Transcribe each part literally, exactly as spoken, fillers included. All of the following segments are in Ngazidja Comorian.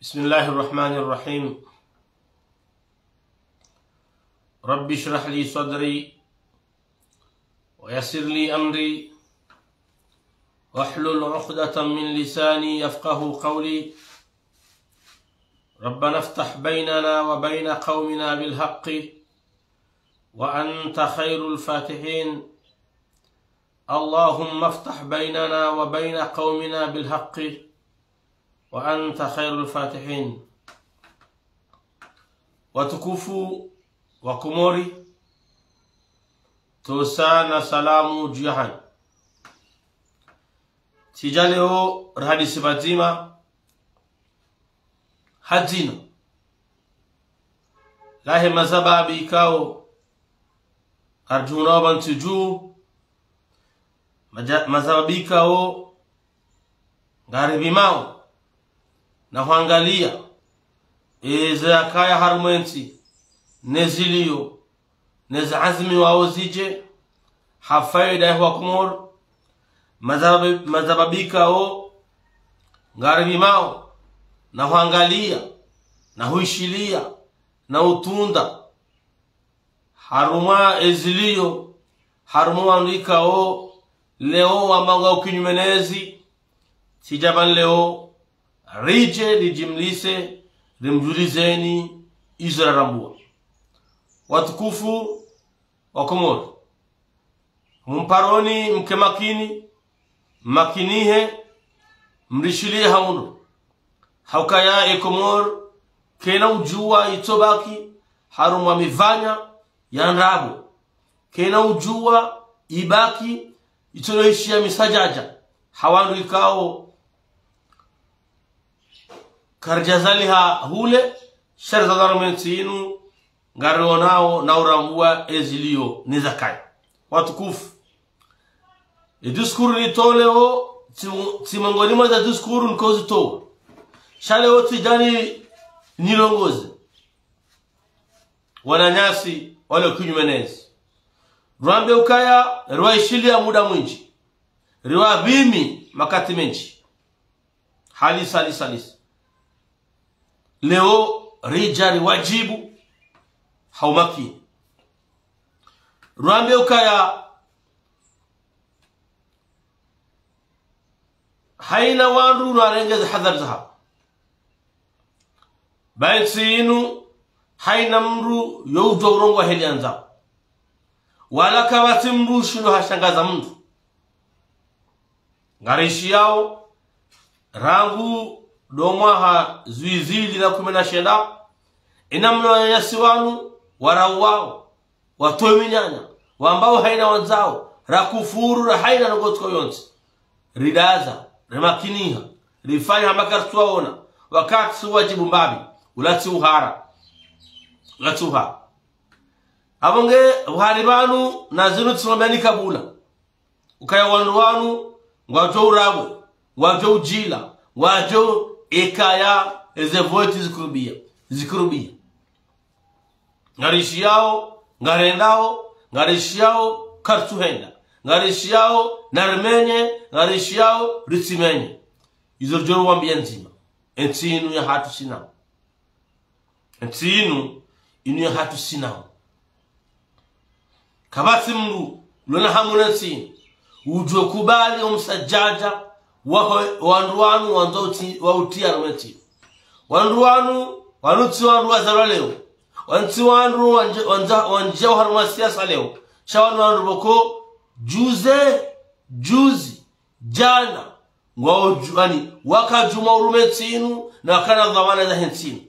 بسم الله الرحمن الرحيم. رب اشرح لي صدري ويسر لي أمري واحلل عقدة من لساني يفقه قولي. ربنا افتح بيننا وبين قومنا بالحق وأنت خير الفاتحين. اللهم افتح بيننا وبين قومنا بالحق وأنت خير الفاتحين. Watukufu wa Komori, ntsosa na salamu dju yahanyu. Tsidja leo rihadisi pvadzima ha dzina lahe mazababi ikao ngaridjuna pvanu ntsi dju, maja- mazababi ikao ngaripvimao na hwangalia eze zakaya harumwa entsi, ne zilio, ne zaazimiwao zidje ha faida yahe Wakomori. Mazababi- mazababi ikao ngaripvimao na hwangalia na huishilia na utunda harumwa ezilio, harumwa wandru ikao leo wamba ngwao kinyume nezi. Tsidja pvanu leo ridje ridjimlise, rimdjulizeni izo rarambua. Watukufu wa Komori, mumparoni mke makini, makinihe, mrishilie ha undru. Haukaya e Komori kayina udjua itsobaki harumwa mivanya ya ndrabo. Kayina udjua ibaki itsonoishia misadjadja ha wandru ikao karidjazaliha hule, sha rizalwa harumwa entsi inu, ngarionao na urambua ezilio ne zakaya. Watukufu, e discours nitoleo, tsi- tsi mongoni mwa ze discours nikouzitoa. Sha leo tsidja ni- nilongoze wananyasi walio kinyume nezi. Rwambe ukaya riwaishilia muda mwindji, riwapvimi makati mendji. Halisi, halisi, halisi. Leo ridja riwadjibu ha umakini. Rwambe ukaya hayina wandru narenge ze hadhari zahawo. Ba entsi inu hayina mndru yo udjua urongoa heli yandzao. Wala kapvatsi mndru ushindo hashangaza mndru. Ngarishiao rangu ndo mwaha zihwi zili na kume na shenda, ina mna wananyasi wanu warauwao, watowe minyanya, wambao hayina wandzao, rakufuru, ra hayina ndrongoo tsuko yontsi. Ridaza, rimakiniha, rifanya hama karitsuwaona, wakati tsi wadjibu mbapvi, ula tsi uhara. Ula tsi uhara. Apvo nge uhari pvanu na zinu tsimwambiani kabula. Ukaya wandru wanu ngwadjo urabwe, ngwadjo udjila, ngwadjo ekaya eze voti zikurubia, zikurubia. Ngarishiao, ngarendao, ngarishiao, karitsuhenda. Ngarishiao, narimenye, ngarishiao, ritsimenye. Izo ridjo wambia ndzima. Entsi inu yahatru sinao. Entsi inu, inu yahatru sinao. Kapvatsi mndru ulona hamu ne ntsi inu udjo kubali omsadjadja waho- wandru wanu wandzo uti- wautia harumwa entsi inu. Wandru wanu, wanu tsi wandru wazalwa leo. Wanu tsi wandru wandje- wandza- wandjia harumwa siasa leo. Sha wanu wandru pvoko juzi, juzi, djana, ngwao dju- yaani, wakadjuma harumwa entsi inu, na wakana dhwamana zahe ntsi inu.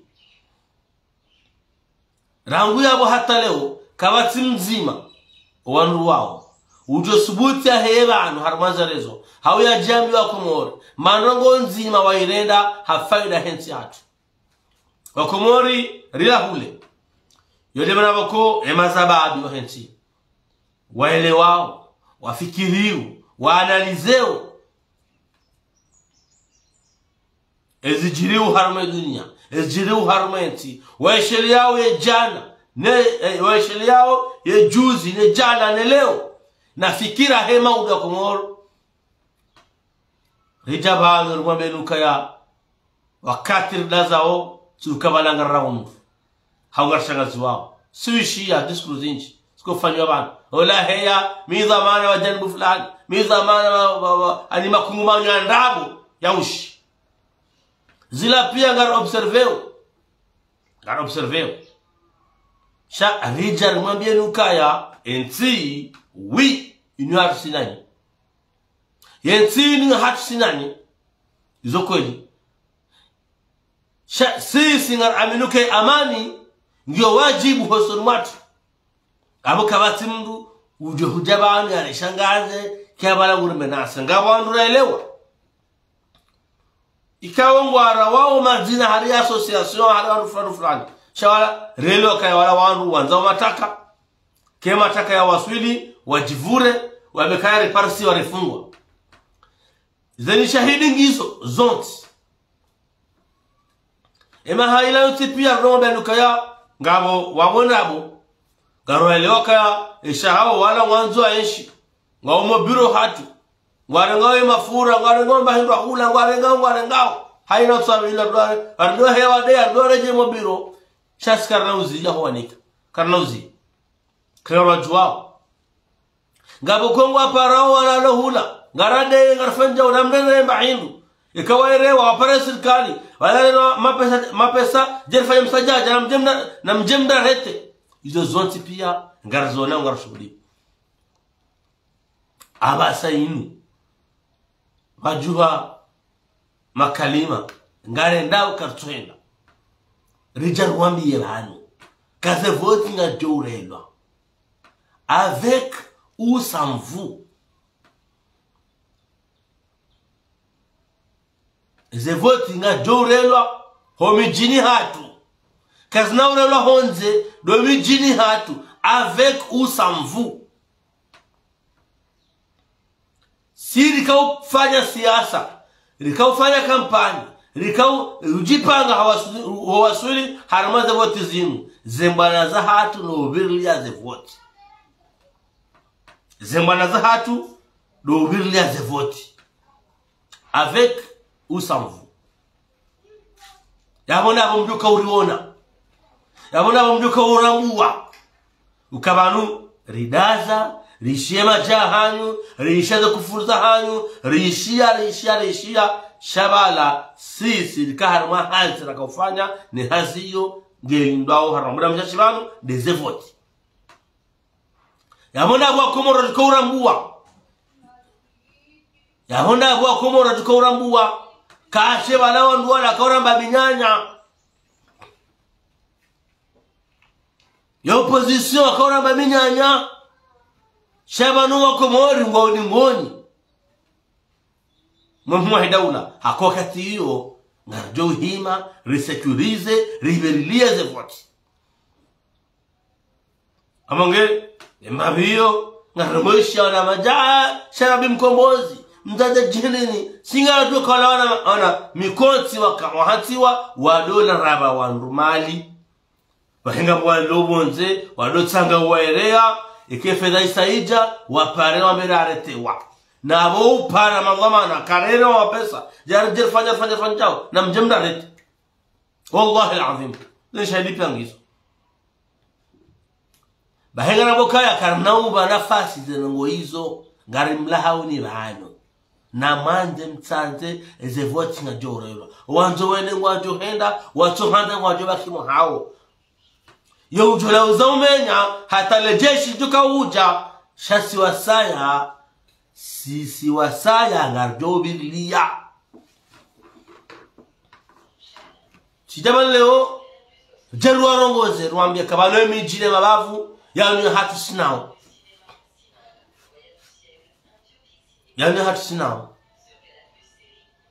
Rangu yapvo hata leo, kapvatsi mdzima, wandru wao udjo subuti yaheye pvanu harumwa ze réseaux, hau yadjambiwa Komori, mandrongoo ndzima wairenda ha faida yahe ntsi yahatru. Wakomori rila hule. Yo nde mana pvoko emazababi wahe ntsi waelewao, wafikiriao, waanalizeo ezidjiriwo harumwa edunia, ezidjiriwo harumwa entsi, waishiliao ye djana, ne, eh, waishiliao ye juzi, ne djana, ne leo, na fikira hema uda Komori. Ridja pvanu rimwambeni ukaya Wakati ridazao, tsi uka pvala ngarira umdru. Hau ngarishangaziwao. Tsi wishiya discours zindji zikofanywa pvanu. Ola heya, mi dhwamana wa janibu fulani. Mi dhwamana wa, wa, wa, ani makungumanyo ya ndrabo ya ushi. Zila piya ngari observeo. Ngari observeo. Sha ridja rimwambiyeni ukaya, entsi, oui, inu hatru sinanyi. Yentsi inu hatru sinanyi. Izo kweli. Sha, sisi ngari aminio uka amani ngiyo wajibu hosoni mwatru. Apvo kapvatsi mndru udjo hudja pvanu yarishangaze, kiya pvala nguri menase. Ngapvo wandru raelewa. Ikao ngwarawao madzina hari association, hari wandru fulani fulani. Sha wala, relewa ukaya wala wandru wandzao mataka. Ke mataka yawaswili, wadjipvure, wambe ukaya riparisi warifungwa. Zeni shahidi ngizo, zontsi. Ema hayila yontsi piya rongo pvanu ukaya, ngapvo wapvo napvo. Ngaroelewa ukaya, esha hawo wala ngwandzo waenshi. Ngwao mo biro hatru. Ngwarengao ye mafura, ngwarengao mba hindru hula, ngwarengao, ngwarengao. Hayina tsabu ila dware, ardo hewa de, ardo redje mo biro. Sha si karina uziya huwanika. Karina uziya. Kila wadjuwao. Ngapvo ko ngwaparao walalo hula. Ngaradeye ngarifanyao na mrere mba hindru. Ika waelewa wapare sirikali. Walale na mapesa, mapesa, djerifanya msadjadja, na mdje mna, na mdje mna rete. Izo zontsi piya, ngarizona, ngarishuhudi. Apvasa inu. Pvadjuha makalima, ngarendao karitsuhenda. Ridja riwambiye pvanu. Uka ze voti ngazidjo urelwa. Avec ou sans vous. Ze voti ngazidjo urelwa, ho midjini hatru. Kazina urelwa hondze, ndo midjini hatru, avec ou sans vous. Si rikao ufanya siasa, rikao ufanya kampani, rikao udjipanga hawaswili, hawaswili, harumwa ze voti zinu, ze mbwana za hatru no uvirilia ze voti. Ze mbwana za hatru no uvirilia ze voti. Avec ou sans vous. Yapvo napvo mdjo uka uriona. Yapvo napvo mdjo uka urambuwa. Uka pvanu, ridaza, rishiya madja hanyu, rishiya ze kufuru za hanyu, rishiya, rishiya, rishiya, sha pvala, sisi, rika harumwa hazi raka ufanya, ne hazi iyo, ngelindwao harumwa muda mshashi pvanu, nde ze voti. Yapvo napvo wakomori riko urambuwa. Yapvo napvo wakomori riko urambuwa. Kashe pvala wandru wala kauramba minyanya. Ya opposition kauramba minyanya. Sha pvanu wakomori ngwao ulingoni. Mwe mwa hidaula, hako wakati iyo, ngaridjo uhima, risécuriser, rivirilie ze voti. Amange, emapviyo, ngaromoisha wana madja, Sharabi Mkombozi, Mdzadze Djinini, singa tu kala wana, wana, mikontsi waka, wahantsiwa, wado laraba wandru mali. Wahenga walo pvondze, wado tsanga waereya, eke fedha isa idja, wapare wambe raretewa. Napvo upara madhwamana, karere wa mapesa, djari, djari fanya, fanya, fanya djao, na mdje mrarete. Wallahi al-azim. Ze shahidi piya ngizo. Bahi ngarambo ukaya karina upva nafasi ze ndrongoo izo, ngarimlahauni pvanu. Na mwandze mtsandze, eze voti ngazidjo urelwa. Wandzo wende ngwadjo henda, watsohandza ngwadjo baki mwahawo. Yo udjo lauza umenya, hata le jeshi lidjo ka udja, sha si wasaya, sisi wasaya ngaridjo uvirilia. Tsi djamani leo, dje ruwarongoze, ruwambiye ukaya pvanu emidji ne mabavu, yanu ya hatru sinao. Yanu ya hatru sinao.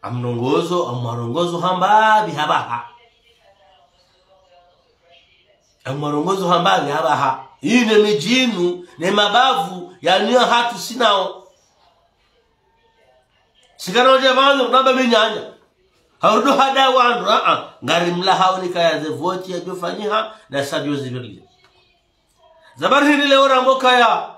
Amrongozo, amwarongozo hamba pvi hapvaha. Amwarongozo hamba pvi hapvaha. Inu emidji inu, ne mabavu, yanu ya hatru sinao. Tsi kana udja pvanu, kunamba minyanya. Hau rudo hada wandru, a-a. Ngarimlahauni ukaya ze voti yadjo fanyiha, na sa djo zivirilia. Za bari hindri leo rambo ukaya,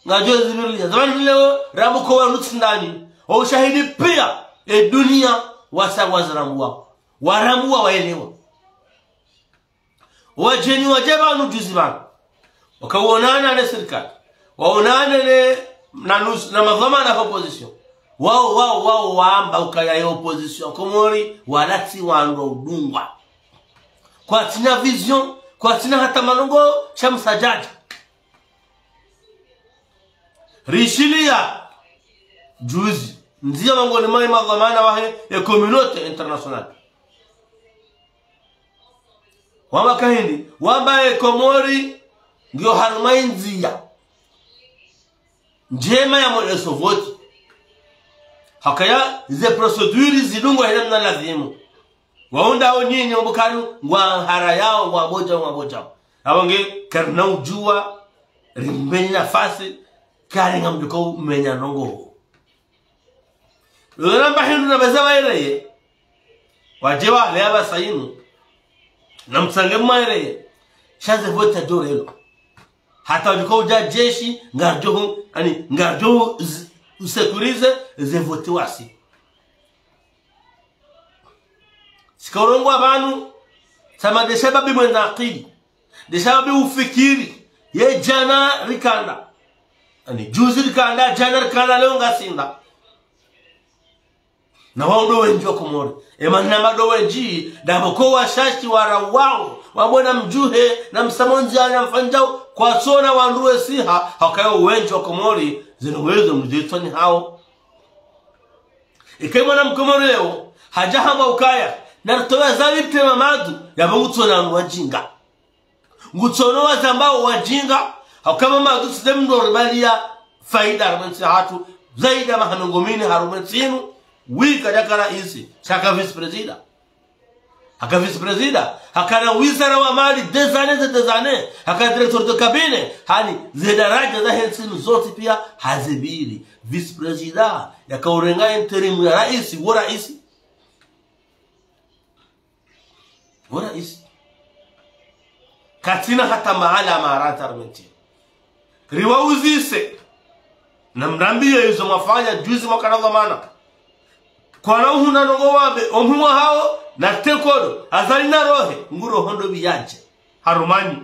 ngazidjo zivirilia. Za bari hindri leo rambo uka wanu tsi ndani. Wo ushahidi piya, e dunia, wasa wazirambuwa. Warambuwa waelewa. Wadjeni wadje pvanu juzi pvanu. Wakaonana ne sirikali. Waonane ne, na nus-, na madhwamana ya opposition. Wao, wao, wao wamba ukaya ye opposition Komori, wala tsi wandru wa udungwa. Kwatsina vision, kwatsina hata malongo, sha msadjadja. Rishiliya juzi, ndziya mangoni mwa ye madhwamana wahe ye communauté internationale. Wamba kahindi, wamba ye Komori, ngiyo harumwa ye ndziya ndjema ya mwendeso voti. Hakaya ze procédure zidungwa hena mna lazimu. Waunda o nyinyi obukanu, ngwa hara yao, ngwa bodja, ngwa bodja. Apvo nge, karina udjuwa, rimbeni nafasi, kari ngamdjuka umenya ndrongo. Lona mba hindru na beza waereye. Wadje wale apvasa inu. Na mtsange mwaereye. Sha ze voti adjo relo. Hata wadjuka udja jeshi, ngardjo, ani, ngardjo z-, usécuriser, ze voti wasi. Sika urongowa pvanu, tsama nde shababi mwendza akili. Nde shababi ufikiri. Ye djana rikanda. Ani, juzi rikanda, djana rikanda, leo ngasinda. Na wao ndo wendji wa Komori. Ema na mado wendji, ndapvo ko washashi wara wao, wabona mdjuhe, na msamondzi ana mfanyao, kwatsona wandru wesiha, hakayo wendji wa Komori, zinu wezo mdjitsoni hao. Ike mwana mkomori leo, hadja hamba ukaya, na ritowa zali tema madu, yapvo ngutsona wandru wadjinga. Ngutsono wazambao wadjinga, hau kama madu tsi nde mndru oribaliya faida harumwa entsi hatru, zaidi ya maha mengo mine harumwa entsi inu, wi kadjaka raisi, sha ka vice-président. Haka vice-président, hakana wizara wa mali, des années et des années, haka directeur de cabinet, hani ze daradja zahe ntsi inu zontsi piya hazibiri. Vice-président, yaka urenga intérim ya raisi, wo raisi. Wo raisi. Katsina hata mahala mara tarmenti. Riwauzise. Na mrambiye izo mwafanya juzi mwakana dhwamana. Kwana uhundra ndrongo wambe, omhumwa hao, na tekodo, Azali na rohe, nguro hondo biyadje. Harumwa nyi.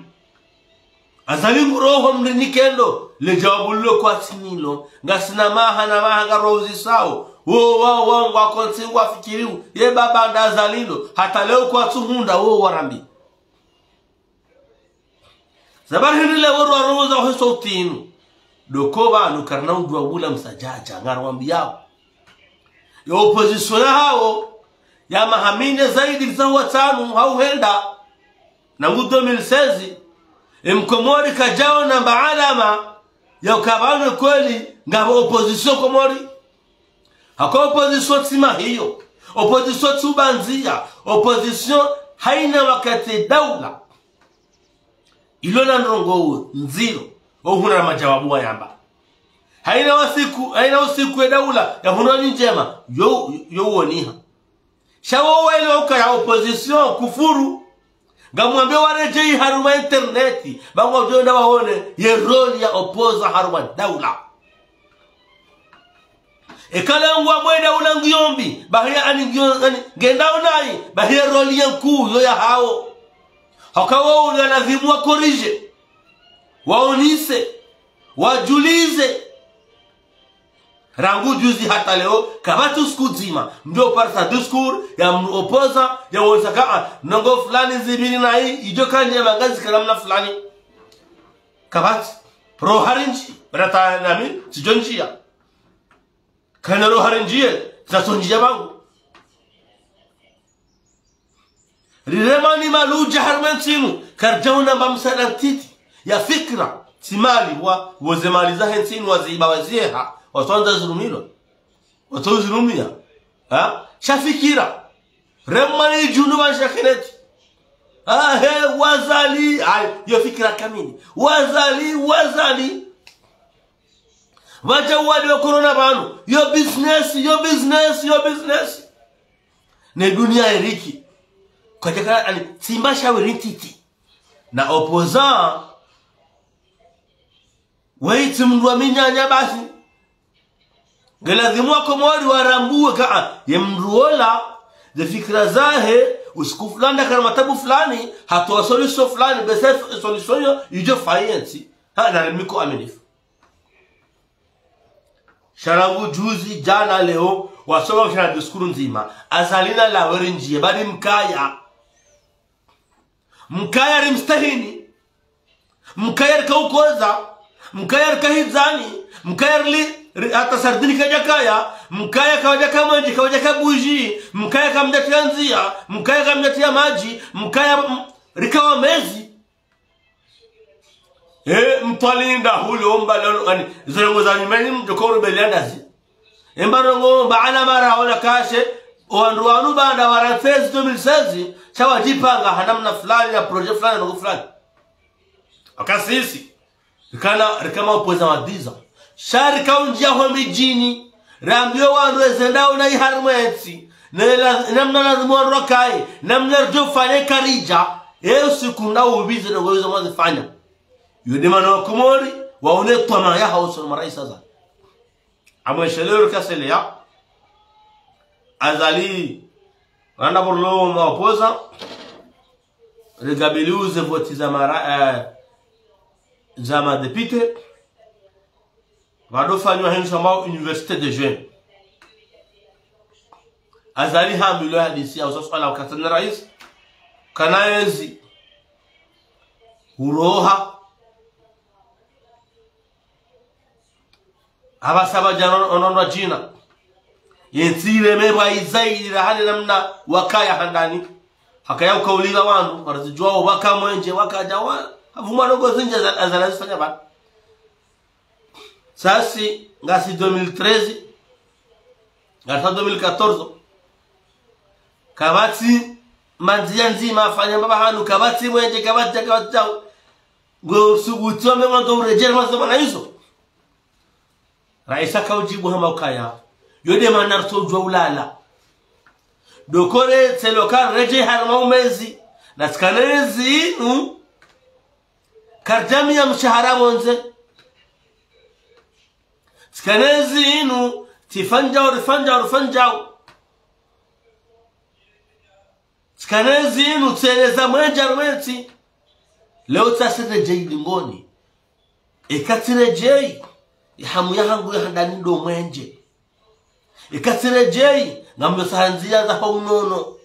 Azali nguro ho mrinike ndo, le djawabu lilo kwatsi nilo, ngasina maha na maha ngarwauzisao, wo wao wao ngwakontsi ngwafikiriyo, ye baba nda Azali ndo, hata leo kwatsuhundra wo warambi. Zabari hindri leo rwaroza ho sauti inu. Ndo ko pvanu karina udjuwa wula msadjadja, ngarwambiyao. Ye opposition ya hao, ya maha mine zaidi za watsanu, hau henda, nangu deux mille seize, emkomori kadjaona mba alama ya uka pvanu kweli ngapvo opposition Komori. Haka opposition tsi mahiyo, opposition tsi ubandziya, opposition haina wakati daula ilo na ndrongo ndziro, ohundra madjawabu wayamba. Haina wasiku, haina usiku ye daula yahundra ni ndjema, yo, yo uoniha. Sha wo wele ukaya opposition kufuru. Ngamwambe waredjeyi harumwa internet, ba ngwadjo enda waone ye rôle ya opposant harumwa daula. Eka leo ngwambe daula ngiyo mbi, bahi ani ngiyo, ani, ngenda onayi, bahi ye rôle ye nkuu yo ya hao. Haka wo ulazimu wakorije, waonise, wadjulize. Rangu juzi hata leo, kapvatsi usiku mdzima, mdjo parisa discours ya mndru opposant, ya wonesa ka, ah, ndrongo fulani zibiri nayi, idjo kandje mangazi kana mna fulani. Kapvatsi, roho harindji, rata nami, tsidjo ndjiya. Kana roho harindjiye, tsatsondjiya pvangu. Riremani maludja harumwa entsi inu, karidjaona mba msaada ntiti, ya fikira, tsi mali wa, wo ze mali zahe ntsi inu waziiba waziyeha, watsandza zirumilwa. Watsozirumiya. Ha? Sha fikira. Remani djunu wa shakeneti. Ah, he, wazali. Ay, yo fikira kamili. Wazali, wazali. Pvadja uwade wa corona pvanu. Yo business, yo business, yo business. Ne duniya eriki. Kwadjaka, ani, tsimba shawiri ntiti. Na opposant, weyi tsi mndru wa minyanya basi. Ngelazimu wakomori warambuwe ka, ah, ye mndru ola, Ze fikira zahe, usiku fulani, hakana matabu fulani, hatowa solution fulani, bese solution iyo, idjo fayi entsi. Ha, na rimiko aminifu. Sha rangu juzi, jana, leo, wasoma mshana diskuru ndzima. Azali na lawe rindjiye, bali mkaya. Mkaya rimstahini. Mkaya rikaukoza. Mkaya rikahidzani. Mkaya rili, ri-, hata sardini kadjakaya. Mkaya kawadjaka mwenje, kawadjaka buji. Mkaya kamdjatiya ndziya. Mkaya kamdjatiya madji. Mkaya, m-, rikawa mezi. Eh, mtwalinda hule omba lolo, ani, zilongo za nyumeni mdjoko rubeli andazi. Emba ndrongo mba ana mara ona kashe, wandru wanu baanda wa rangu deux mille seize, sha wadjipanga ha namna fulani na projet fulani na ndrongo fulani. Wakati sisi, rikana, rikama opposant wa dix ans. Sha rikaundjiya ho midjini, rambiyo wandru ezendao na iharimwa entsi, ne la-, namna lazimu wandru wakaye, namna ridjo fanya karidja, e usiku nda ubize ndrongo izo mwazifanya. Yo nde mana wa Komori, waone twamaya ha usoni mwa raisi Azali. Amwesheleo rikaseleya. Azali, randa burlo ma opposant, rigabiliuze voti za mara, eh, za madéputé, pvadofanywa hindru shambao Université des Jeunes. Azali hambilwa hadisi ya usa swala wakati na raisi, kana yezi, uroha, hapvasa pvadja ono-, ononwa djina. Yentsi ireme pvwa iza ira hale namna wakaya handani. Hakaya ukauliva wandru, warizidjuwa waka mwenje, wakadja wa, hapvumwa ndrongo zindji za, Azali azifanya pvanu. Sasi, ngasi deux mille treize, ngasi deux mille quatorze. Kapvatsi, mandziya ndzima, afanya mbapvi hanu, kapvatsi mwenje, kapvatsi, kapvatsi, ngo subuti wa mengo ndo uredjele mazo mana izo. Raisi akaudjibu hama ukaya, yo nde mana ritsodjuwa ulala. Dokore tselo karedjeyi harimwa umezi, na tsikana ezi inu, karidjamiya mshahara pvondze. Tsikana ezi inu, tsifanyao, rifanyao, rifanyao. Tsikana ezi inu, tseleza mwenje harimwa entsi. Leo tsasi redjeyi lingoni. Eka tsiredjeyi, ihamu yahangu ya handani ndo mwenje. Eka tsiredjeyi, ngamdjo saha ndziya za ha unono.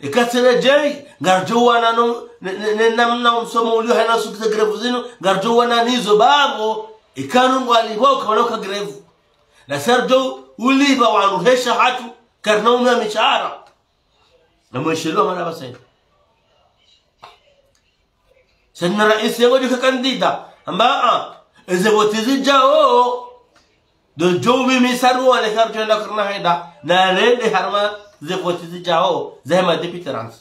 Eka tsiredjeyi, ngaridjo wana no, ne, ne, ne namna umsomo uliyo hayina suku ze grève zinu, ngaridjo wana nizo babo, eka nungu alipvwa ukawana uka grève. Na sardjo ulipva wandru hesha hatru, karina umia mishahara. Na mwesheleo mana pvasa inu. Sha nina raisi yangu djuka kandida. Amba, ah, eze voti zidjao. Ndo djo uvimisa ruwa le karidjo enda karina heda. Na rende harimwa ze voti zidjao. Ze hema député randzi.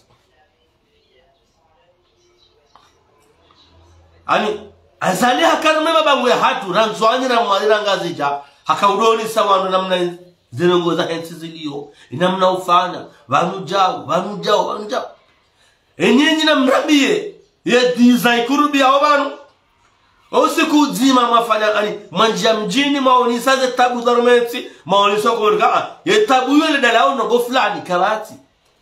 Ani, Azali hakarume mabangu ya hatru, ra Ndzuwani ra Mwali ra Ngazidja, hakaudonesa wandru namna zilongo za hentsi ziliyo, inamna ufanya, pvanu djao, pvanu djao, pvanu djao. Enyi, enyi namrambiye, ye dix ans ikurubiyao pvanu. Usiku udzima mwafanya ani, mwandjiya mdjini, mwaonesa ze tabu za harumwa entsi, mwaonesa uka, ah, ye tabu iyo le dalao ndrongo fulani, kapvatsi.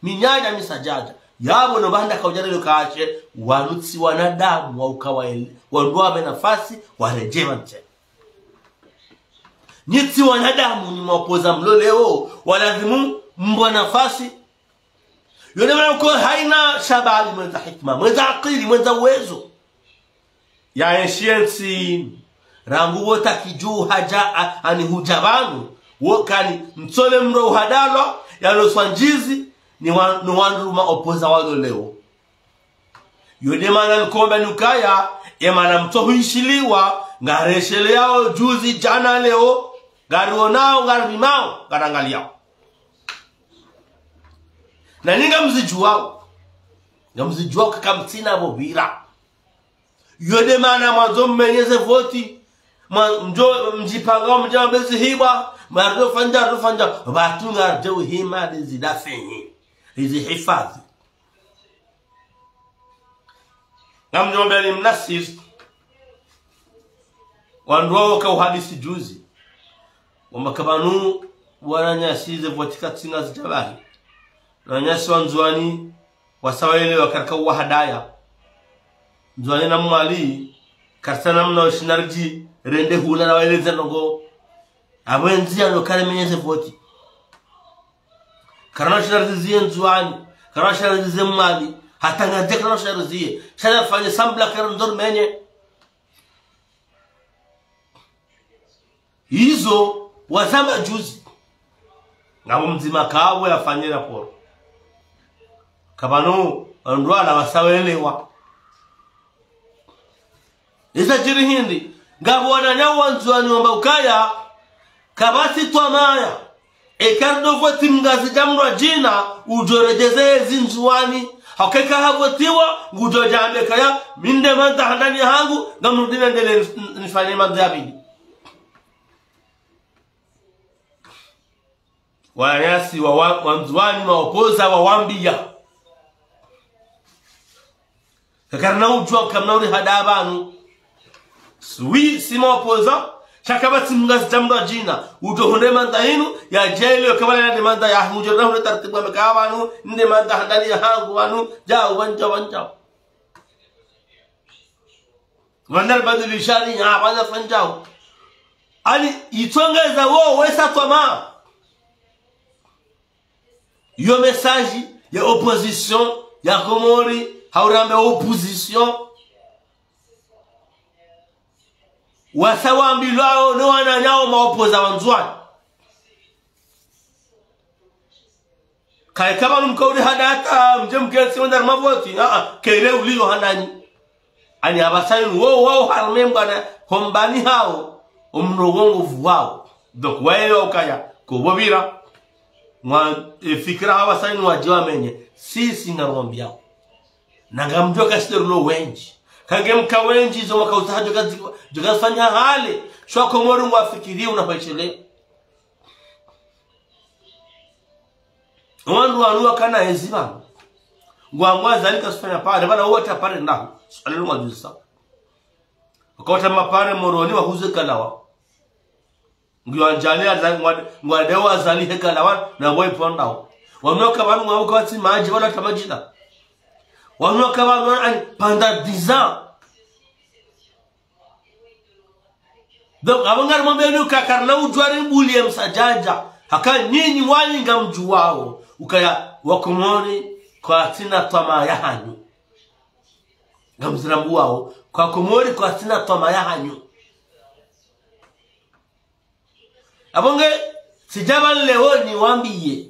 Minyanya misadjadja. Yapvo no pvanda kaudja leo kashe, wanu tsi wanadamu wa ukawaele, wandru wapve nafasi, waredjeyi pvantsi. Nyi tsi wanadamu nyi mwapoza mloleo, walazimu mpvwe nafasi. Yo nde mana uka hayina shababi mwendza hikima, mwendza akili, mwendza uwezo. Ya enshi entsi, rangu wo takidju hadja, a-, ani hudja pvanu, wo kani, mtsole mdru uhadalwa, yaloswa ndjizi, ni wa-, ni wandru ma opposants walo leo. Yo nde mana nkomba nukaya, ye mana mtso huishiliwa, ngaresheleao, juzi, djana, leo, ngarionao, ngaripvimao, ngarangaliyao. Na nyi ngamzidjuwao, ngamzidjuwao kaka mtsina pvo pvira. Yo nde mana mwandzo mmenye ze voti. Mwa-, mdjo, mdjipanga, mdja mbezi hibwa, mardofanya, dofanya. Pvatsu ngaridjo hima, dezi dafenyi. Dezi hifadhi. Ngamdjo mbeli mnasiri. Wandru wao kauhadisi juzi. Wamba ka pvanu, wananyasi ze voti katsina zidja pvahi. Na wananyasi wa Ndzuwani, wasa waelewa karika uwahadaya. Ndzuwani na Mwali, karisa namna ushinda ridji rende hula na waeleze ndrongo. Apvo endziya no kare menyeze voti. Karina ushinda riziye Ndzuwani, karina ushinda riziye Mwali, hata Ngazidja karina ushinda riziye. Sha rifanye sambla kare ndori menye. Izo wazamba juzi. Ngapvo mdzima kawo yafanye raporo. Kapvanu, wandru wala wasa waelewa. Iza djiri hindri, ngapvo wananyawo wa Ndzuwani wamba ukaya, kapvatsi twamaya. Eka ndo voti Mngazidja mndru wa djina, udjo redjeze ezi Ndzuwani. Hauka eka havotiwa, ngudjo djambe kaya, mi nde mandza handani hangu, ngamrudi nendele nif-, nifanye mandza ya pvili. Wananyasi wa, wa, wa Ndzuwani maopoza wawambiya. Kakarina udjuwa kamna uri hada pvanu. Swi, si maopoza, sha kapvatsi Mngazidja mndru wa djina. Udjo hundre mandza inu, ya djeli, yo kapvala nde mandza ya, mudjo na hundre taratibu ya meka pvanu, nde mandza handani ya hangu pvanu, djau, wandjau, wandjau. Wandjau, wandjau, lishani, ya, wandjau, wandjau. Ani, itsongeza wo, wesa twama. Yo message ya opposition ya Komori, hau rambe opposition. Wasa wambilwao no wananyawo maopoza wa Ndzuwani. Kayi kapvanu mkauri hada hata mdje mketsi wenda mavoti, a, a, kele uliyo hananyi. Ani apvasa inu wo, wo, harumwa mbwana, hombani hawo, omndru wongovu wawo. Donc, waelewa ukaya, ko pvo pvira, mwa, e, fikira apvasa inu wadje wamenye, sisi ngarwambiyawo. Na ngamdjo kashiterulo wendji. Kange mka wendji, zo mwaka utsaha djo kazi-, djo kazifanya hale, sha Komori ngwafikiri una hweshele. Wandru wanu wakana ezi pvanu. Ngwamwa Azali kasufanya pare, pvana wote pare ndahu. Suala linu ngwadjusa. Wakawata mapare Moroni wahuze kalawa. Ngiyo anjali Azali, ngwa-, ngwadewo Azali he kalawa, na ngwa ipondawo. Wanu waka pvanu ngwa wakawatsi madji, wala hata madji na. Wanu waka pvanu ani pendant dix ans. Donc, apvo ngarimwambiyeni uka karina udjuwa rimbuliye msadjadja. Haka nyinyi wanyu ngamdjuwawo. Ukaya wakomori kwatsina twamaya hanyu. Ngamzirambuwawo. Kwa Komori kwatsina twamaya hanyu. Apvo nge, tsidja pvanu leo niwambiye.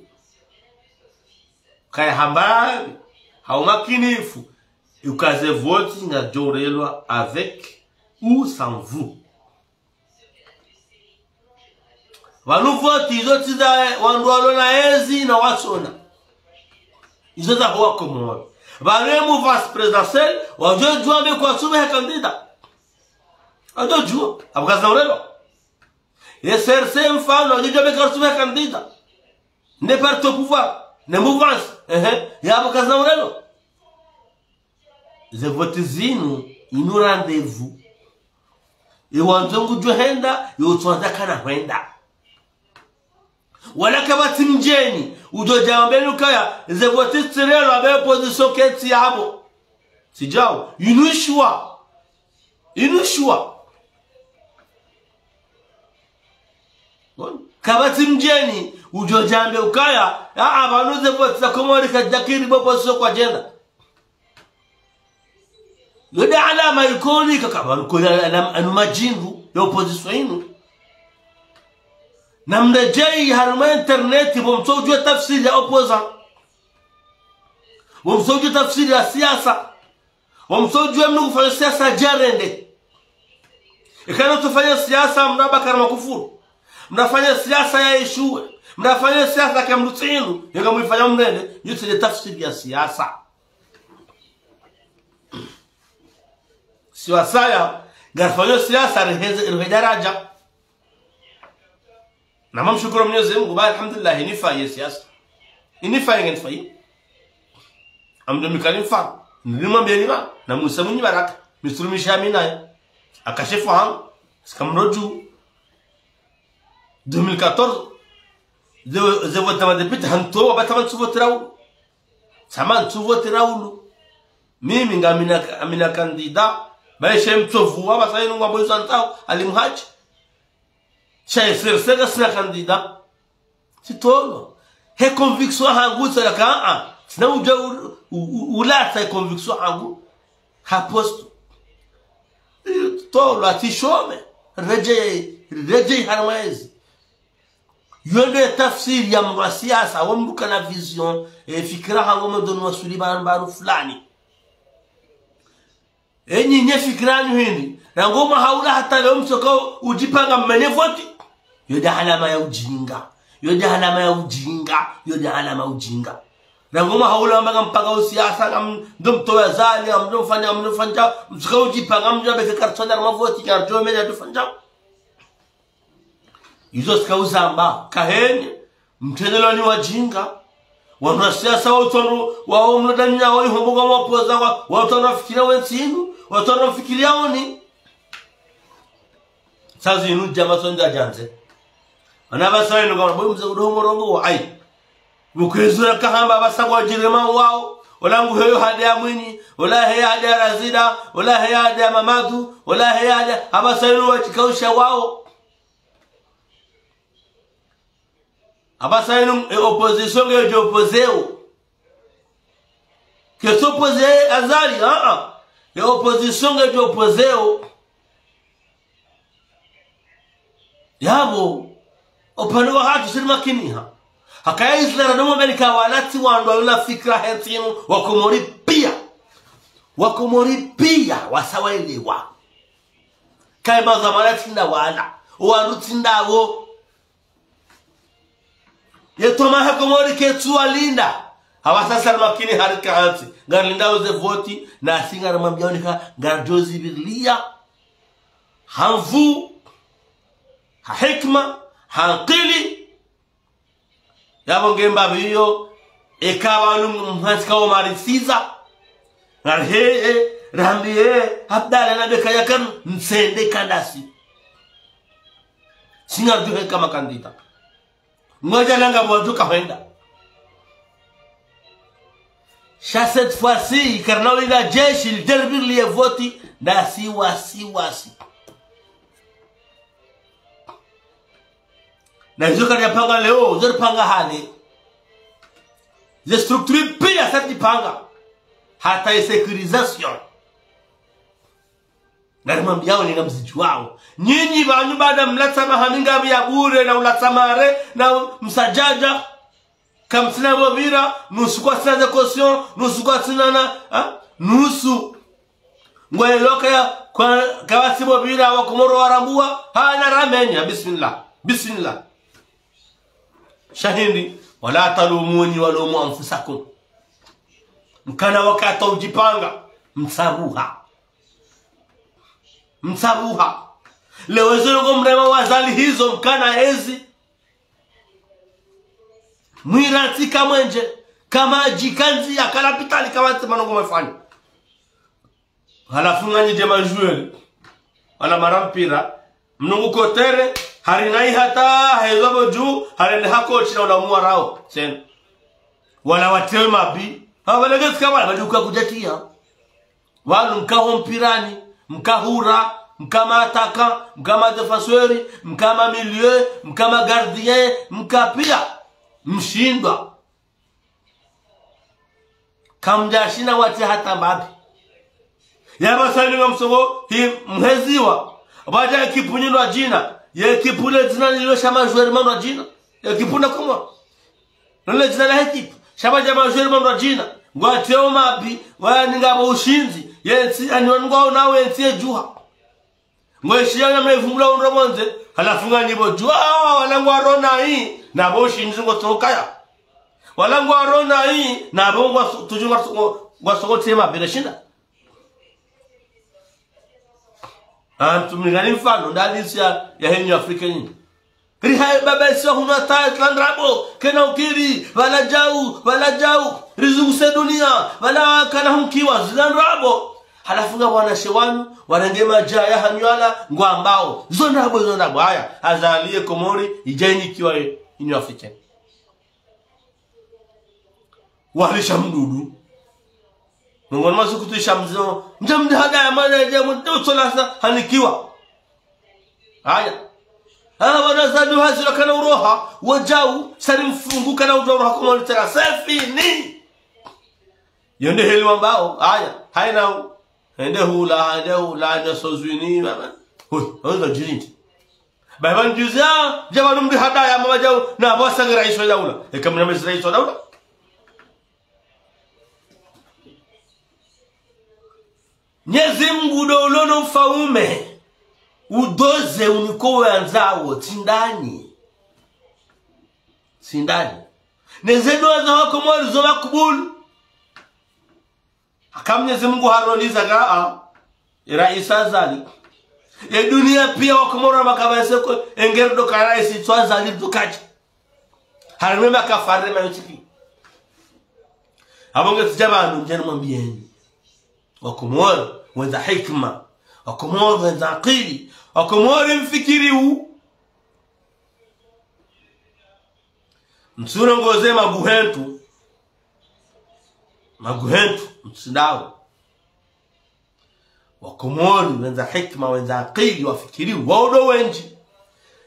Kaya hambani, ha umakinifu, uka ze voti ngazidjo urelwa avec ou sans vous. Pvanu voti izo tsi za wandru walo na ezi na watsona. Izo za ho wakomori. Pvanu ye mouvance présidentielle, wadjo djuwa mbe kwatsu pveha candidat. Wadjo djuwa, apvo kazina urelwa. Ye C R C mfano, wadjo djuwa mbe kwatsu pveha candidat. Ne parti au pouvoir, ne mouvance, ehe, yapvo kazina urelwa. Ze voti zinu, inu rendez-vous. Ye wandzo ngudjo henda, ye utswandza kana hwenda. Wala kapvatsi mdjeni, udjo dja wambeni ukaya, ze voti tsirelwa, be opposition ketsi yapvo. Tsidjau, inu shuwa. Inu shuwa. Bon. Kapvatsi mdjeni, udjo djambe ukaya, a, a, pvanu ze voti za Komori kadjakiri bo opposition kwadjenda. Yo nde alama ikoni kaka pvanu koni alama anu madjindu ya opposition inu. Na mredjeyi harumwa internet, bo mtsodjuwa tafsiri ya opposant. Bo mtsodjuwa tafsiri ya siasa. Bo mtsodjuwa mndru kufanya siasa djarende. Ikana tsufanya siasa mna Bakari Makufuru. Mnafanya siasa ya ishuwe. Mnafanya siasa ke mndru tsinu. Yenga mwifanya mrende. Yo tsi nde tafsiri ya siasa. Siwasaya, ngarifanyao siasa riheze, rihe daraja. Na ngamshukuru Mwenyezi Mungu, ba alhamdulillah, inifayi siasa. Inifayi nge nifayi. Amdo mikali mfa, nilimwambia nima, na Musa Mwinyi Baraka, misurumisha mi naye. Akashefu hangu, sikamroju. Deux mille quatorze, ze, ze vote za madéputé, hanto, wabata wantsu vote rawu. Tsama ntsu vote Raulu. Mimi ngamina, mina candidat. Baishe mtsovu wa basa inu ngwambo izo antsao, Ali Mhadji. Sha ye C R C ngasina candidat. Tsitolwa. He conviction hangu tsala ka, a. Tsina udja u-, u-, u-, ulatsa he conviction hangu. Ha poste. Tsitolwa, tsishome. Redjei, redjei harumwa ezi. Yo nde tafsiri ya mndru wa siasa, wa mndru kana vision, e, fikira hangu mndru ni wasuli ba-, ba-, fulani. Enyi nye fikira nyu hindri, rangu mwaha ula hata leo mtsoka udjipanga mmenye voti. Yo nde alama ya ujinga. Yo nde alama ya ujinga. Yo nde alama ya ujinga. Rangu mwaha ula wamba ngampanga usiasa, ngam-, ndo mtowa zali, ngam-, ndo mfanya, ngam-, ndo mfanya, mtsoka udjipanga, mdjo beke kartsona harumwa voti, ngardjo menya ndo fanya. Izo tsika uzamba, kaheni, mtrendelwa ni wajinga. Wandru wa siasa wa utsondro, wa omlo danya, wa ihombo kwa mwapoza, wa, wa utsondro fikira wentsi inu, wa utsondro fikiri yaoni. Sazi inu djama tsondza djandze. Wana basa inu kwa, boy mze kudoho morongo wa, ai. Mukwezi ula kahamba basa kwa djirema wao, ola ngu heyo hade ya Mwinyi, ola heya hade ya Razida, ola heya hade ya Mamadu, ola heya hade, abasa inu wajikausha wao. Abasa inu, e opposition ngedjo opozeo. Ketso opoze Azali, a, a. E opposition ngedjo opozeo. Yapvo, opvanu wahatru siri makiniha. Hakaya Israel no Amerika wala tsi wandru wala fikira hentsi inu, Wakomori pia. Wakomori pia, wasa waelewa. Kayi mazamana tsi nda wala, owandru tsi ndawo. Ye toma he Komori ketsu walinda. Hawa sasa makini harika hantsi. Ngarilindao ze voti, nasi ngarimwambiaoni ka, ngardjo zivirilia. Ha nvu, ha hikima, ha nkili. Yapvo ngemba pviyo, eka pvanu mhantsi ka omarisiza. Ngari he, e, rambi e, Abdala na beka yakanu, ntsende kandasi. Singa duhe kama kandida. Ngodja nanga pvwadjuka hwenda. Sha cette fois-ci, karina wina jeshi, lidjaribu liye voti, nda si wasi wasi. Na izo kari yapanga leo, zo ripanga hale. Ze structure pia sa ripanga. Hata ye sécurisation. Ngarimwambiao ni ngamzidjuwao. Nyinyi pvanu baada mlatsa maha mingavi ya bure na ulatsa mare na msadjadja. Kamtsina pvo pvira, nusu kwatsina ze caution, nusu kwatsina na, ha? Nusu. Ngwe loka ya, kwa, kawatsi pvo pvira, Wakomoro warambua, ha, na ramenya, bismillah, bismillah. Sha hindri, ولا تلوموني ولوموا أنفسكم. Mkana wakati wa udjipanga, mtsabuha. Mtsabuha. Leo ezo yongo mrema wa Azali hizo mkana ezi. Mwira tsi kamwenje, kamadji kandzi ya kalapitali kamatsi manongo mefanya. Halafu nganyi dje majoueur. Wala mara mpira. Mnungu kotere, hari nayi hata, hezwa pvo dju, harende hako shina ula muwa rao. Sen. Wala watewe mabi. Hawa legezi ka wala, baduka kudjatiya. Wanu mkaho mpirani, mkahura, mkama attaquant, mkama défenseur, mkama milieu, mkama gardien, mkapia. Mshindwa. Kamdjashinda wati hata mbapvi. Yapvasa inu ngamsongo hi mheziwa. Pvadja ekipu nyi ndrwadjina. Ye ekipu le dzina lilo sha majoueur ma ndrwadjina. Ye ekipu na Komoro. Lole dzina la ekipu. Sha pvadja majoueur ma ndrwadjina. Ngwateo mabi. Waya ninga pvo ushindzi. Ye ntsi, ani wanu ngwao nawe ntsi ye djuha. Ngweshiya na mlevu mla undro pvondze, halafu nganyi pvo dju, ah, wala ngwarona yi, na pvo ushindzi ngosokaya. Wala ngwarona yi, na pvo ngwaso-, tudju ngwaso-, ngwasoko tema bere shinda. Antu mlingani mfano, ndali nsi ya, ya henyu Afrika nyinyi. Rihaye baba isiwa hunu hata zila ndrabo, kena ukiri, pvala djau, pvala djau, rizunguse dunia, pvala kana hunkiwa, zila ndrabo. Halafu nga wanashe wanu, warenge madjaya hanywala, ngwambao. Zo ndrabo, zo ndrabo, haya. Azali ye Komori, idja inikiwa ye, Union Africaine. Walisha mdudu. Mongoni mwa sukutu isha mzima. Mdja mdri hadaya mana ya mdru tsolasa hanikiwa. Haya. Ah, wana zadu hazira kana uroha, wadjau, sari mfungu kana udjau roha Komori tsena. C'est fini. Yo nde heli wambao. Haya. Haina u. Hende hula, hende hula, hende sozwini, mama. Hui, hende djirindi. Baba ndjuzi, ah, djaba numri hadaya, mama djau, na bwasa nge raisi wa daula. Eka mna mezi raisi wa daula. Mnyezi Mungu ndo ulo no ufaume. Udoze uniko we andzao, tsindani. Tsindani. Neze dua za wakomori zo makubulu. Haka Mnyezi Mungu haroliza ka, ah, e raisi Azali. E dunia pia wakomori makabase ko, engeri ndo ka raisi tsu Azali ndo kaji. Harimwe makafare ma yotiki. Abonge tsidja pvanu ndjeni mwambieni. Wakomori, wendza hikima. Wakomori, wendza akili. Wakomori mfikiri u. Mtsurongoze maguhentu. Maguhentu, mtsindao. Wakomori, wendza hikima, wendza akili, wafikiri, waudo wendji.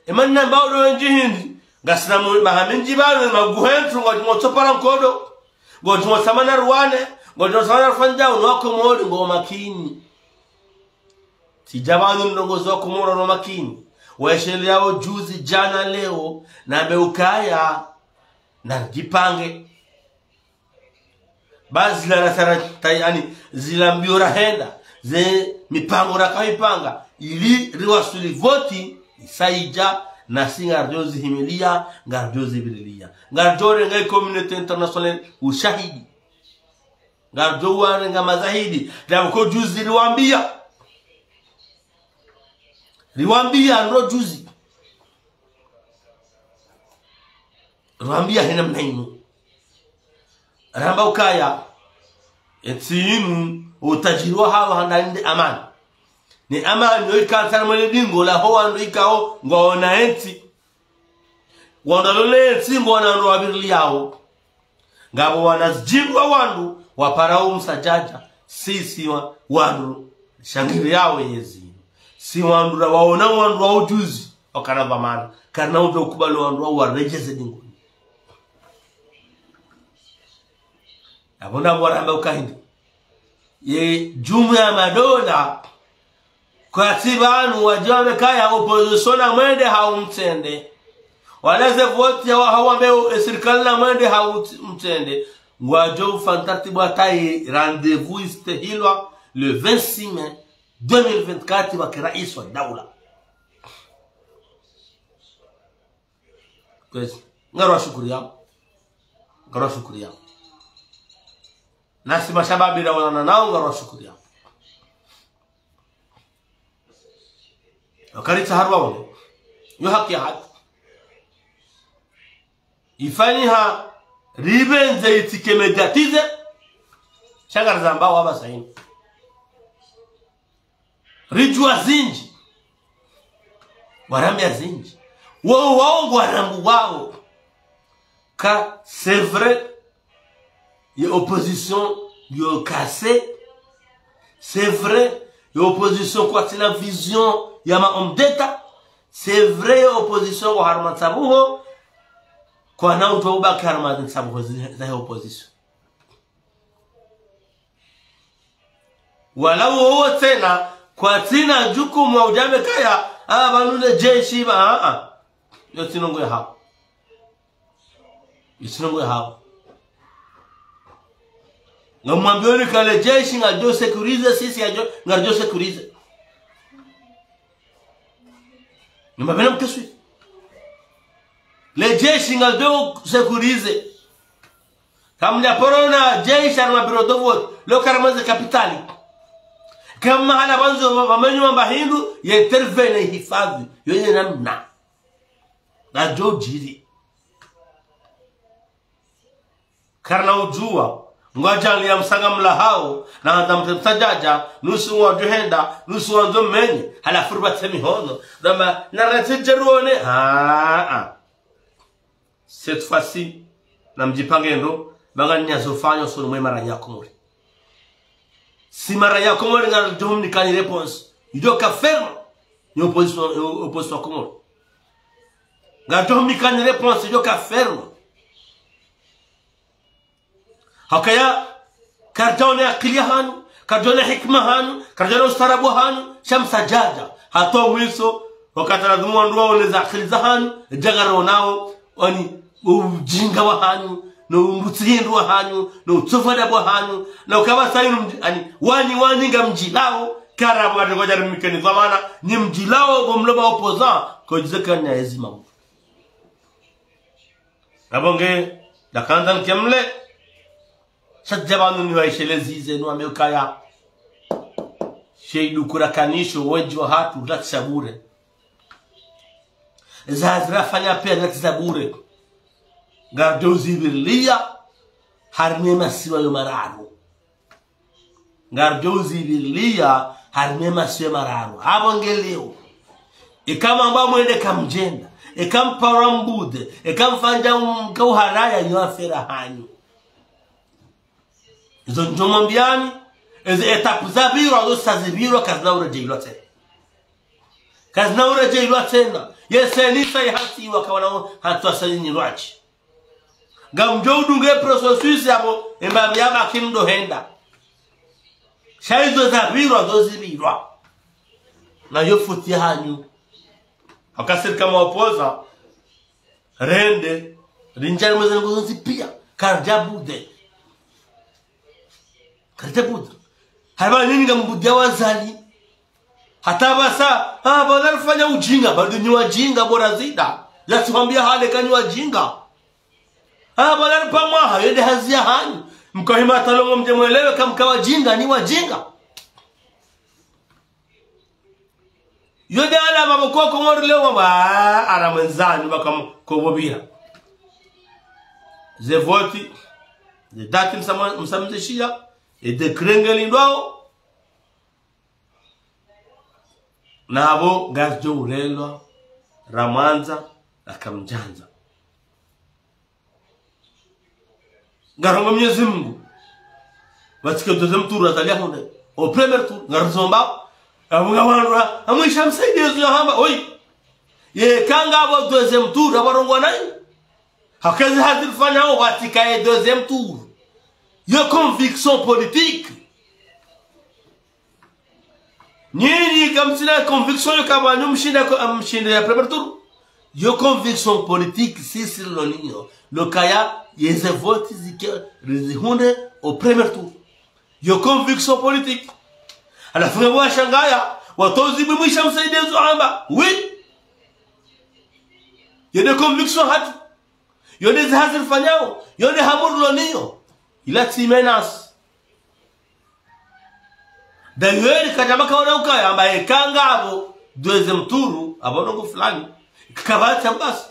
Emana namba udo wendji hindri, ngasina mu-, maha mindji pvanu, maguhentu, ngodjo tsopara nkodo, ngodjo tsamana ruwane, ngodjo tsamana rufanya, uno wakomori, ngo makini. Tsidja pvanu ndrongo zo wakomori no makini. Weshele yao juzi, djana, leo, na meukaya, na djipange. Ba zila la sara tai, ani, zila mbio rahenda, ze mipango raka ipanga, ili riwasuli voti, isa idja, nasi ngardjo zihimilia, ngardjo zivirilia. Ngardjo renga i communauté internationale ushahidi. Ngardjo warenga mazahidi, ndapvo ko juzi riwambia. Riwambia ndro juzi. Riwambia hena mna inu. Ramba ukaya, entsi inu, utajiri wa hawo handa inde amani. Ni amani, yo ikantsa na mwele dingo, la ho wandru ikao, ngwaona entsi. Wandru walole entsi, ngwaona wandru wavirilia wo. Ngapvo wana zidjindru wa wandru, wapara umsadjadja, sisi wa, wandru, shangiri yawo yezi. Si wandru ra waona wandru wa ujuzi, wakana pvamana, karina udjo kubali wandru wa waredjeze dingoni. Apvo ndapvo waramba ukahindi. Ye jumuiya ya madola, kwatsi pvanu wadjiwambe kaya opposition na mwende hau mtsende. Wala ze voti ya wa-, hawambe o-, e sirikali na mwende hau ts-, mtsende. Ngwadjo ufanya tartibu hata ye rendez-vous istehilwa le vingt-six mai deux mille vingt-quatre pvake raisi wa daula. Kwezi, ngarwashukuriya. Ngarwashukuriya. Nasi mashababi ra wanana nao ngarwashukuriya. Wakaritsa harwa wone. Yo haki ya haki. Ifanyiha ripvendze itsike médiatisé. Sha ngarizambao wapvasa inu. Ridjuwa zindji. Warambia zindji. Wo wao ngwarambuwao. Ka, c'est vrai, ye opposition yo cassée. C'est vrai, ye opposition kwatsina vision ya ma hommes d'État. C'est vrai, ye opposition ngwa harumwa ntsabuho. Kwana utwa ubaki harumwa ntsabuho zi-, za ye opposition. Wala wowo tsena, kwatsina jukumu wa udjambe kaya, ah, pvanu le jeshi pva, ah, ah. Yo tsi ndrongo ya hawo. Yo tsi ndrongo ya hawo. Ngamwambioni ka le jeshi ngadjo sécuriser, sisi yadjo, ngadjo sécuriser. Ni mapvena mkeswi. Le jeshi ngalidjo sécuriser. Kamdja paro ona jeshi harumwa bureau de vote. Lo karamaze capitale. Kama hala pvandzo pvamenyo mamba hindru, ye intervenir hifadhi. Yo ye namna. Ngadjo djiri. Karina udjuwa, ngwadjaliya msanga mlahao, na handa mtse msadjadja, nusu ngwadjo henda, nusu wandzo menye, halafu ripvatse mihono, ramba, na ratsi djeruone, ah, ah. Cette fois-ci, namdjipange ndro, Ba nganyazofanya usoni mwe maranya Komori. Si maranya Komori ngaridjo mnikani réponse. Idjo ka ferme. Nyi opposition, opposition Komori. Ngaridjo mnikani réponse, idjo ka ferme. Hakaya, karidjaona akili yahanyu, karidjaona hikima yahanyu, karidjaona ustaarabu wahanyu, sha msadjadja. Hata mwiso, wakati lazimu wandru waone ze akili zahanyu, djagara onao, wani, ujinga wahanyu, no umbutsihindru wahanyu, no utsovu adabu wahanyu, na ukaba sayinu mdji-, ani, wanyi, wanyi ngamdjilao, karabu ati kwadjari mnikeni dhwamana, nyi mdjilao, bo mlo ba opposant, kodjizeka na ezima. Abo nge, dakandza nkemle, sha djapvanu niwaisheleze ze nuwa mekaya. She idukura kanisho wendji wahatru latsa bure. Eza hazi rafanya pia latsa bure. Ngaridjo uzivirilia harimwa ye masiwa yo mararu. Ngaridjo uzivirilia harimwa ye masiwa mararu. Abo nge leo. Eka mwamba mwende kamdjenda. Eka mpara mbude. Eka mfanya mka uharaya yo affaire yahanyu. Izo ndjo mwambiani, ezi étape zapvirwa, zo sazipvirwa, kazina uredjeilwa tsena. Kazina uredjeilwa tsena. Ye CENI sa ihasiwa kawana hantsu asali nyi lwadji. Ngamdjo udunge processus yabo, emba miyaba kimdo henda. Sha izo zapvirwa, zo zipvirwa. Na yo futi hanyu. Wakasiri kama opposant, rende, rindjari mweze nguzo nzi pia, karidja bude. Karidja bude. Haiba nini ngambudia wazali. Hata basa, ah, bwana rifanya ujinga, bado nyi wajinga, bora zida. Yasiwambia hale ka nyi wajinga. Ah, bwana ripamwa, hayo nde hazi yahanyu. Mkahima talongo mdje mwelewe ka mka wajinga, nyi wajinga. Yo de ala maboko Komori leo mwa ara mwendzani baka m-, kobobira. Ze voti, ze dati msama-, msamzishiya, e décret ngelindwao. Nabo ngazidjo urelwa, ramwandza, rakamdjandza. Ngaromba Mwenyezi Mungu. Pvatsike deuxième tour, Azali ahundre. Au premier tour, ngarizomba. Amunga wandru, amwisha msaidizi ya hamba, oi. Ye kanga abo deuxième tour, abo rongwa nayi. Hakezi hazifanyao, pvatsika ye deuxième tour. Yo conviction politique. Nyinyi kamtsina conviction yo kamba nyu mshinda ko-, mshinda ya premier tour. Yo conviction politique, sisi loniyo. Lokaya, yeze voti zike, rizihundre au premier tour. Yo conviction politique. Halafu nge washangaya, watozi mwimisha msaidizi hamba. Oui. Yo de conviction hatru. Yo de ze hazi rifanyao. Yo de hamu loniyo. Ila tsi menace. D'ailleurs, kadjama kaona ukaya, amba ye kanga abo, deuxième tour, abo nongo fulani. Kakapvatsi ambasi.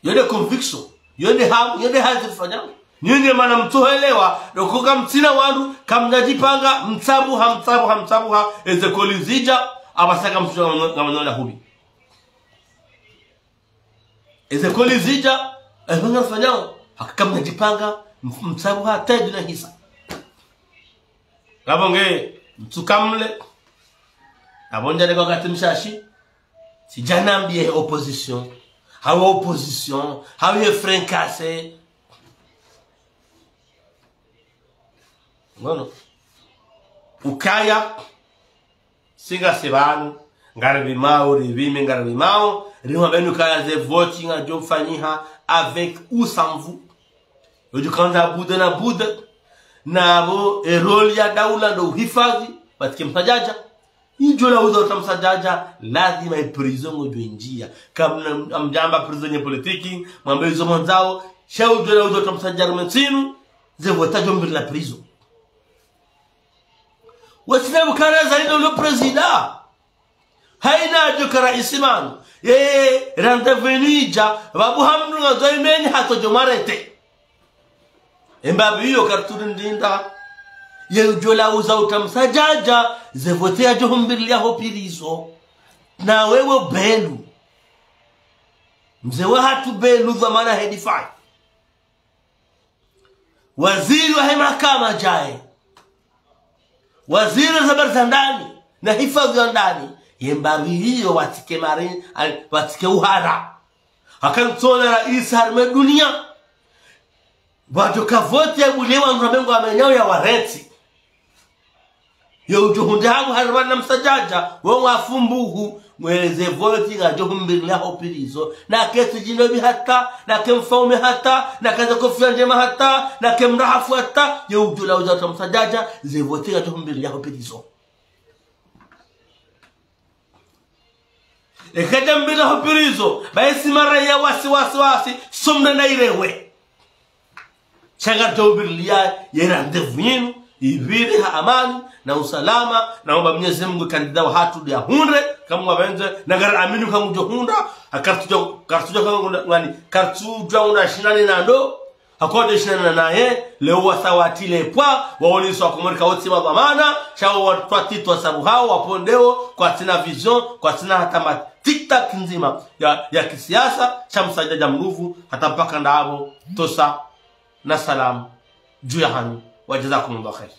Yo de conviction. Yo de hamu, yo de hazi rifanyao. Nyinyi mana mtsuhelewa, lokoka mtsina wandru, kamnadjipanga, mtsabuha, mtsabuha, mtsabuha, eze koli zidja, abasaka mtsuha ngamno-, ngamnona hubi. Eze koli zidja, eze ngarifanyao, haka kamnadjipanga, mf-, mtsabuha, tedi na hisa. Ngabo nge, mtsukamle, abo ndjale kwa wakati mshashi, sidjanambiye opposition, hawe opposition, hawe fricassé. Ngono. Ukaya, si ngasi pvanu, ngaripvimao, ripvime, ngaripvimao, rimwambeni ukaya ze voti ngazidjo fanyiha avec ou sans vous. Udjo kandza bude na bude, nabo e rôle ya daula ndo uhifadhi, pvatsike msadjadja. Idjo la uza uta msadjadja, lazima e prison ngodjo indjia. Kamna amdjamba prisonnier politique, mwambe izo mwandzao, sha udjo la uza uta msadjadja rumetsinu, ze voti zadjo mbiri la prison. Wasina bukara Azali ndo lo président. Haina djo ka raisi manu. Ye, rendez-vous inu idja, babu hamnu ngazo imeni hato djo mwarete. Emba biyo karturi ndinda. Ye udjo la uza uta msadjadja, ze voti yadjo humbirilia ho prison. Na wewe Belu. Mze wahatru Belu dhwamana hedifai. Waziri wahe mahakama djaye, waziri wa habari za ndani na hifadhwi ya ndani, ye mbapvi iyo watsike mari, ali, watsike uhara. Haka ntsona raisi harimwa dunia, wadjo ka voti ya bule wandru wamengo wamenyao ya warentsi. Yo udjo hundre hangu harimwa na msadjadja, wo ngwa fumbuhu, mweleze voti ngadjo humbiriliya ho prison. Na ketsi djindopvi hata, na ke mfaume hata, na ke ze kofia ndjema hata, na ke mrahafu hata, yo udjo la udja ta msadjadja, ze voti ngadjo humbiriliya ho prison. Eka djambira ho prison, bayi si mara ya wasi, wasi, wasi, somna na irewe. Sha ngaridjo humbiriliya ye rendez-vous yinu, ipvire ha amani, na usalama, na omba Mwenyezi Mungu kandida wahatru ndiya hundre, kamwe wapvendze, na ngari amini kamwe udjo hundra, ha karitsudja, karitsudja kamwe nguna, ngani, karitsudja nguna shinane na ndo, hako nde shinane naye, leo wasa watile pwa, waonesa wakomori ka wotsi madhwamana, sha wo watwatitwa sabu hawo, wapvondeo, kwatsina vision, kwatsina hata ma tic-tac ndzima ya, ya kisiasa, sha msadjadja mruvu, hata mpaka ndapvo, tosa, na salamu, dju yahanyu, wa jazakumullahu khair.